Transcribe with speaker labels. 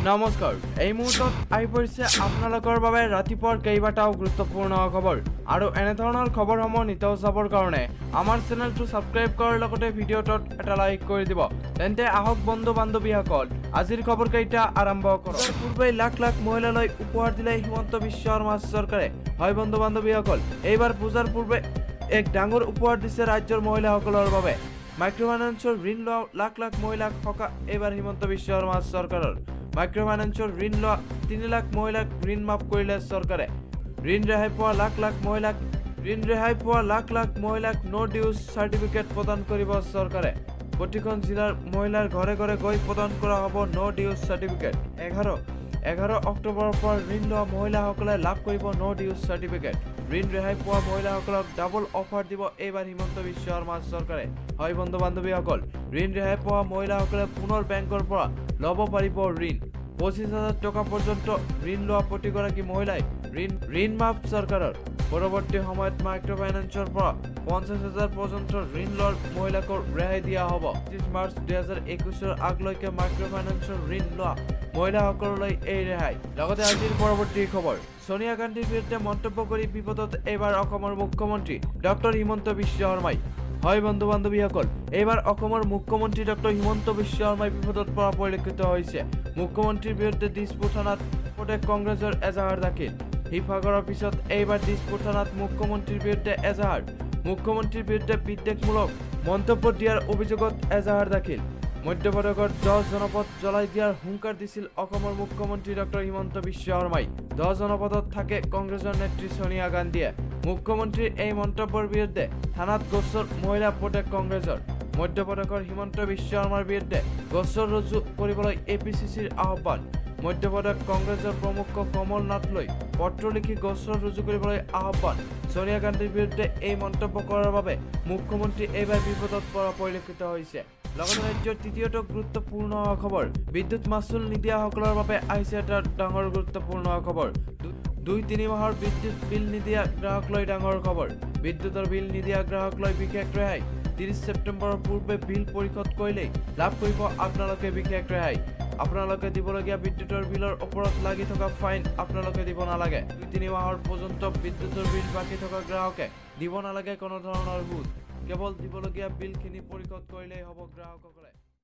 Speaker 1: নমস্কাৰ, এই মুহূৰ্তত আহি পৰিছে আপোনালোকৰ বাবে ৰাতিপুৱাৰ কেইবাটাও গুৰুত্বপূৰ্ণ খবৰ। আৰু এনেধৰণৰ খবৰসমূহ নিতৌ চাবৰ কাৰণে আমাৰ চেনেলটো ছাবস্ক্ৰাইব কৰাৰ লগতে ভিডিঅ'টোত এটা লাইক কৰি দিব। তেন্তে আহক বন্ধু বান্ধৱীসকল, আজিৰ খবৰ কেইটা আৰম্ভ কৰক। ইয়াৰ পূৰ্বেই লাখ লাখ মহিলালৈ উপহাৰ দিলে হিমন্ত বিশ্ব শৰ্মা চৰকাৰে। হয় বন্ধু বান্ধৱীসকল, এইবাৰ পূজাৰ পূৰ্বে এক ডাঙৰ উপহাৰ দিছে ৰাজ্যৰ মহিলাসকলৰ বাবে। মাইক্ৰ'ফাইনেন্সৰ ঋণ লোৱা লাখ লাখ মহিলাক সকাহ এইবাৰ হিমন্ত বিশ্ব শৰ্মা চৰকাৰৰ। মাইক্ৰ'ফাইনেন্সৰ ঋণ লোৱা 3 লাখ মহিলাক ঋণ মাফ কৰিলে চৰকাৰে। ঋণ ৰেহাই পোৱা লাখ লাখ মহিলাক ন' ডিউজ চাৰ্টিফিকেট প্ৰদান কৰিব চৰকাৰে। প্ৰতিখন জিলাৰ মহিলাৰ ঘৰে ঘৰে গৈ প্ৰদান কৰা হ'ব ন' ডিউজ চাৰ্টিফিকেট। 11 অক্টোবৰৰ পৰা ঋণ লোৱা মহিলাসকলে লাভ কৰিব ন' ডিউজ চাৰ্টিফিকেট। ঋণ ৰেহাই পোৱা মহিলাসকলক ডাবল অফাৰ দিব এইবাৰ হিমন্ত বিশ্ব শৰ্মা চৰকাৰে। হয় বন্ধু বান্ধৱীসকল, ঋণ ৰেহাই পোৱা মহিলাসকলে পুনৰ বেংকৰ পৰা ল'ব পাৰিব ঋণ। 25,000 টকা পৰ্যন্ত ঋণ লোৱা প্ৰতিগৰাকী মহিলাই ঋণ মাফ চৰকাৰৰ। পৰৱৰ্তী সময়ত মাইক্ৰ' ফাইনেন্সৰ পৰা 50,000 পৰ্যন্ত ঋণ লোৱাৰ মহিলাকো ৰেহাই দিয়া হ'ব। 25 মাৰ্চ 2021ৰ আগলৈকে মাইক্ৰ' ফাইনেন্সৰ ঋণ লোৱা মহিলাসকললৈ এই ৰেহাই। লগতে আজিৰ পৰৱৰ্তী খবৰ, ছোনিয়া গান্ধীৰ বিৰুদ্ধে মন্তব্য কৰি বিপদত এইবাৰ অসমৰ মুখ্যমন্ত্ৰী ডক্টৰ হিমন্ত বিশ্ব শৰ্মাই। হয় বন্ধু বান্ধৱীসকল, এইবাৰ অসমৰ মুখ্যমন্ত্ৰী ডক্টৰ হিমন্ত বিশ্ব শৰ্মাই বিপদত পৰা পৰিলক্ষিত হৈছে। মুখ্যমন্ত্ৰীৰ বিৰুদ্ধে দিছপুৰ থানাত প্ৰদেশ কংগ্ৰেছৰ এজাহাৰ দাখিল। শিৱসাগৰৰ পিছত এইবাৰ দিছপুৰ থানাত মুখ্যমন্ত্ৰীৰ বিৰুদ্ধে এজাহাৰ। মুখ্যমন্ত্ৰীৰ বিৰুদ্ধে বিদ্বেষমূলক মন্তব্য দিয়াৰ অভিযোগত এজাহাৰ দাখিল। মধ্যপ্ৰদেশৰ 10 জনপদ জ্বলাই দিয়াৰ হুংকাৰ দিছিল অসমৰ মুখ্যমন্ত্ৰী ডক্টৰ হিমন্ত বিশ্ব শৰ্মাই। 10 জনপদত থাকে কংগ্ৰেছৰ নেত্ৰী ছোনিয়া গান্ধীয়ে। মুখ্যমন্ত্ৰীৰ এই মন্তব্যৰ বিৰুদ্ধে থানাত গোচৰ মহিলা প্ৰদেশ কংগ্ৰেছৰ। মধ্যপ্ৰদেশৰ হিমন্ত বিশ্ব শৰ্মাৰ বিৰুদ্ধে গোচৰ ৰুজু কৰিবলৈ এপিচিচিৰ আহ্বান। মধ্যপ্ৰদেশ কংগ্ৰেছৰ প্ৰমুখ কমল নাথলৈ পত্ৰ লিখি গোচৰ ৰুজু কৰিবলৈ আহ্বান। ছোনিয়া গান্ধীৰ বিৰুদ্ধে এই মন্তব্য কৰাৰ বাবে মুখ্যমন্ত্ৰী এইবাৰ বিপদত পৰা পৰিলক্ষিত হৈছে। লগতে ৰাজ্যৰ তৃতীয়টো গুৰুত্বপূৰ্ণ খবৰ, বিদ্যুৎ মাচুল নিদিয়াসকলৰ বাবে আহিছে এটা ডাঙৰ গুৰুত্বপূৰ্ণ খবৰ। 2-3 মাহৰ বিদ্যুৎ বিল নিদিয়া গ্ৰাহকলৈ ডাঙৰ খবৰ। বিদ্যুতৰ বিল নিদিয়া গ্ৰাহকলৈ বিশেষ ৰেহাই। 30 ছেপ্টেম্বৰৰ পূৰ্বে বিল পৰিশোধ কৰিলেই লাভ কৰিব আপোনালোকে বিশেষ ৰেহাই। আপোনালোকে দিবলগীয়া বিদ্যুতৰ বিলৰ ওপৰত লাগি থকা ফাইন আপোনালোকে দিব নালাগে। 2-3 মাহৰ পৰ্যন্ত বিদ্যুতৰ বিল বাকী থকা গ্ৰাহকে দিব নালাগে কোনো ধৰণৰ সুদ। কেৱল দিবলগীয়া বিলখিনি পৰিশোধ কৰিলেই হ'ব গ্ৰাহকসকলে।